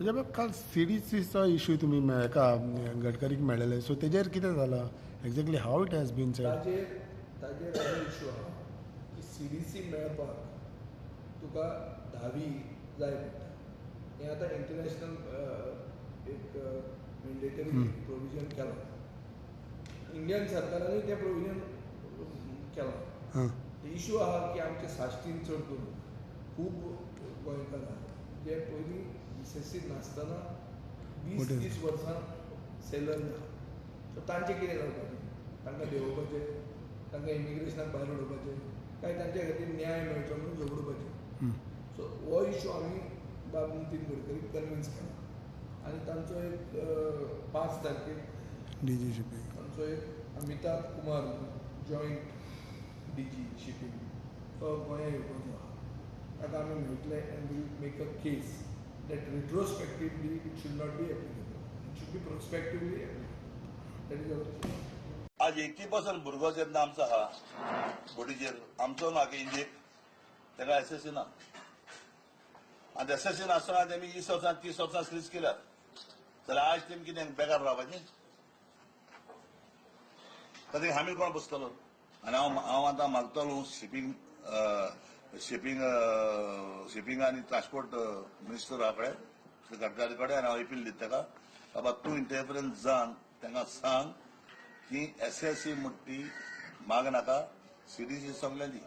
म्हणजे काल सीडीसीचो इशू तुमी हेका गडकरीक मेळ्ळेले, सो तेजेर कितें जालां exactly, how it has been said? ताजेर असो इशू आहा की सीडीसी मेळपाक तुका धावी जाय पडटा. हें आतां इंटरनॅशनल एक मॅन्डेटरी प्रोविजन केलां. इंडियन सरकारानूय तें प्रोविजन केलां. इशू आहा की आमचे साश्टीन चड करून खूब गोंयकार आहा जे पयलीं एस एस सी नासतना 20 What is 30 वर्सां सेलर ना. सो तांचें कितें करपाचें? तांकां देंवोवपाचें, तांकां इमिग्रेशनाक भायर उडोवपाचें, काय तांच्या खातीर न्याय मेळचो म्हणून झगडुपाचें? सो हो इशू आमी बाब नितीन गडकरीक कन्विन्स केला आनी तांचो एक 5 तारखेक डीजी शिपींग. तांचो एक Amitabh Kumar, joint DG shipping, तो गोंया येवपाचो आहा. ताका आमी मेळटले and we'll make a case that retrospectively it should not be applicable, it should be prospectively applicable. That is our आज 80% भुरगो जेन्ना आमचो आहा बोटीचेर, आमचो ना की इंजीक ताका एसएससी ना. आनी एसएससी नासतना तेमी 20 वर्सां, 30 वर्सां सिरीज केल्यात, जाल्यार आज तेमी कितें बेकार रावपाचें? तातूंत हामील कोण बसतलो? आनी हांव आतां मागतलो शिपींग शिपींग शिपींग आनी ट्रान्सपोर्ट मिनिस्टरा कडेन, गडकरी कडेन, आनी हांव अपील दिता ताका, बाबा तूं इंटरफरन्स जावन तांकां सांग की एसएससी म्हणटी माग नाका, सीडीसी सगळ्यांची.